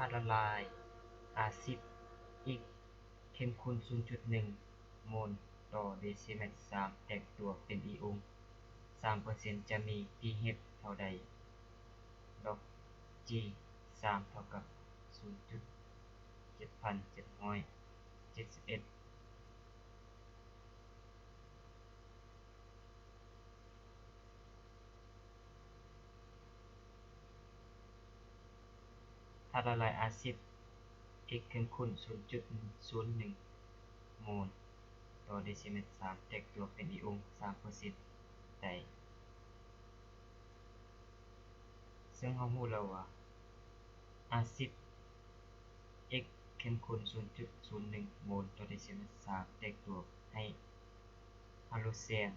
າດລະລາຍອາຊິດ X ເຂັ້ມຂຸ້ນສູນຈຸດໜຶ່ງໂມນຕໍ່ເດຊິເມັດສາມ ແຕກຕົວເປັນອີອົງສາມເປີເຊັນ ຈະມີ pH ເທົ່າໃດ? ລອກ G ສາມເທົ່າກັບສູນຈຸດເຈັດພັນເຈັດຮ້ອຍເຈັດສິບເອັດ. ທາດລະລາຍອາຊິດ X ເຂັ້ມຂຸ້ນສູນຈຸດສູນໜຶ່ງໂມນຕໍ່ເດຊິເມັດສາມ ແຕກຕົວເປັນອີອົງສາມເປີເຊັນໃດ? ເຊິ່ງເຮົາຮູ້ແລ້ວວ່າ ອາຊິດ X ເຂັ້ມຂຸ້ນສູນຈຸດສູນໜຶ່ງໂມນຕໍ່ເດຊິເມັດສາມ ແຕກຕົວໃຫ້ຮາໂລແຊນ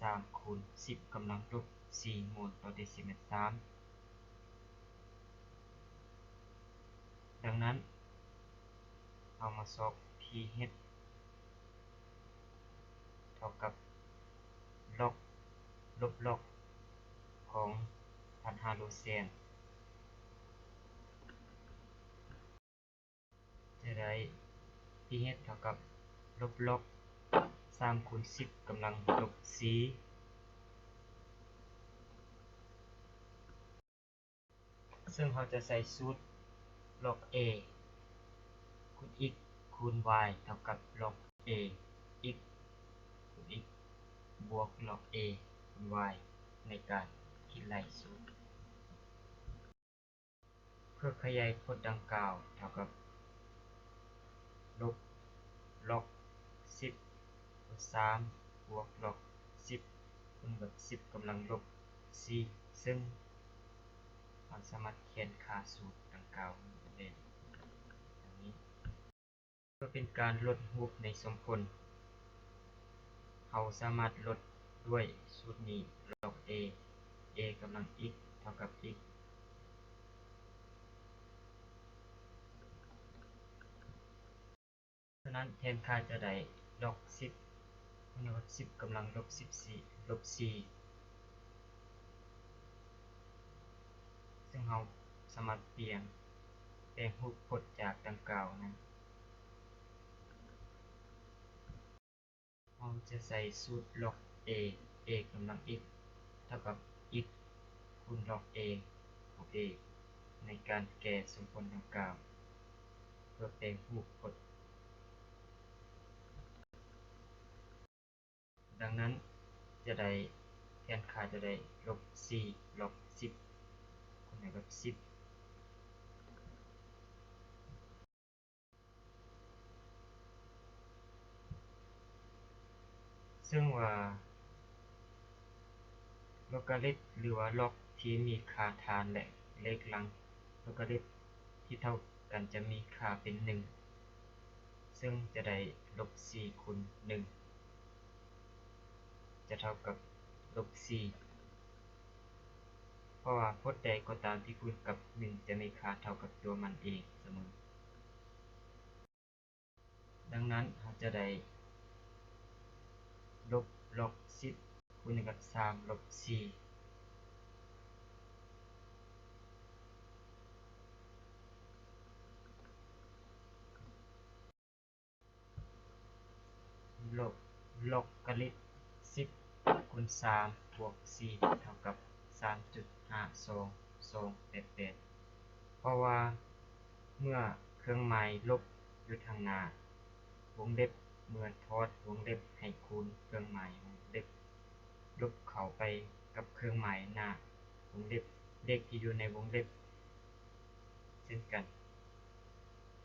ສາມຄູນສິບກຳລັງລົບສີ່ໂມນຕໍ່ເດຊິເມັດສາມ. ດັ່ງນັ້ນ ເຮົາມາຊອກ pH ເທົ່າກັບ log ລົບ log ຂອງທາດຮາໂລແຊນ ຈະໄດ້ pH ເທົ່າກັບ ລົບ log ສາມຄູນສິບກຳລັງລົບສີ່. ເຊິ່ງເຮົາຈະໃຊ້ສູດ log A ຄູນ x ຄູນ y ເທົ່າກັບ log A x ຄູນ x ບວກ log A ຄູນ y ໃນການຄິດໄລ່ສູດ ເພື່ອຂະຫຍາຍຜົດດັ່ງກ່າວເທົ່າກັບ ລົບ log ສິບຄູນສາມ ບວກ log ສິບຄູນກັບສິບກຳລັງລົບສີ່ ເຊິ່ງເຮົາສາມາດຂຽນຄ່າສູດດັ່ງກ່າວໄດ້ດັ່ງນີ້. ເພື່ອເປັນການລົດຮູບໃນສົມຜົນ, ເຮົາສາມາດລົດດ້ວຍສູດນີ້ log A, A ກຳລັງ x ເທົ່າກັບ x. ສະນັ້ນ ແທນຄ່າຈະໄດ້ log ສິບຄູນກັບສິບກຳລັງລົບສິບສີ່ ລົບສີ່ ເຊິ່ງເຮົາສາມາດປ່ຽນແປງຮູບພົດຈາກດັ່ງກ່າວນັ້ນ. ເຮົາຈະໃຊ້ສູດ log A, A ກຳລັງ x ເທົ່າກັບ x ຄູນ log A ຂອງ A ໃນການແກ້ສົມຜົນດັ່ງກ່າວ ເພື່ອແປງຮູບພົດ. ດັ່ງນັ້ນ ຈະໄດ້ ແທນຄ່າຈະໄດ້ ລົບສີ່ log ສິບຄູນໃຫ້ກັບສິບ ເຊິ່ງວ່າ ໂລກາລິດ ຫຼືວ່າ log ທີ່ມີຄ່າຖານ ແລະ ເລກຫຼັງໂລກາລິດທີ່ເທົ່າກັນຈະມີຄ່າເປັນໜຶ່ງ ເຊິ່ງຈະໄດ້ ລົບສີ່ຄູນໜຶ່ງ ຈະເທົ່າກັບ ລົບສີ່ ເພາະວ່າພົດໃດກໍຕາມທີ່ຄູນກັບໜຶ່ງຈະມີຄ່າເທົ່າກັບຕົວມັນເອງສະເໝີ. ດັ່ງນັ້ນ ເຮົາຈະໄດ້ ລົບ log ສິບຄູນກັບສາມ ລົບສີ່ ລົບ ໂລກາລິດສິບຄູນສາມບວກສີ່ເທົ່າກັບສາມຈຸດຫ້າສອງສອງແປດແປດ ເພາະວ່າເມື່ອເຄື່ອງໝາຍລົບຢູ່ທາງໜ້າວົງເລັບ ເມື່ອຖອດວົງເລັບໃຫ້ຄູນເຄື່ອງໝາຍວົງເລັບລົບເຂົ້າໄປກັບເຄື່ອງໝາຍໜ້າວົງເລັບ ເລກທີ່ຢູ່ໃນວົງເລັບເຊັ່ນກັນ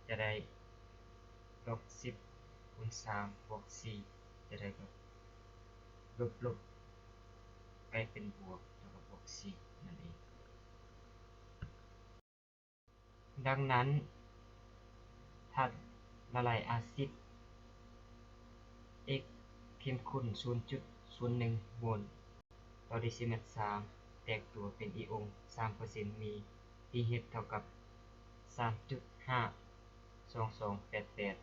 ຈະໄດ້ ລົບສິບຄູນສາມບວກສີ່ ຈະໄດ້ກັບ ລົບລົບ ກາຍເປັນບວກ ເທົ່າກັບບວກສີ່ນັ້ນເອງ. ດັ່ງນັ້ນ ທາດລະລາຍອາຊິດ x ເຂັ້ມຂຸ້ນສູນຈຸດສູນໜຶ່ງໂມນ ຕໍ່ເດຊິເມັດສາມ ແຕກຕົວເປັນອີອົງສາມເປີເຊັນ ມີ pH ເທົ່າກັບສາມຈຸດຫ້າສອງສອງແປດແປດ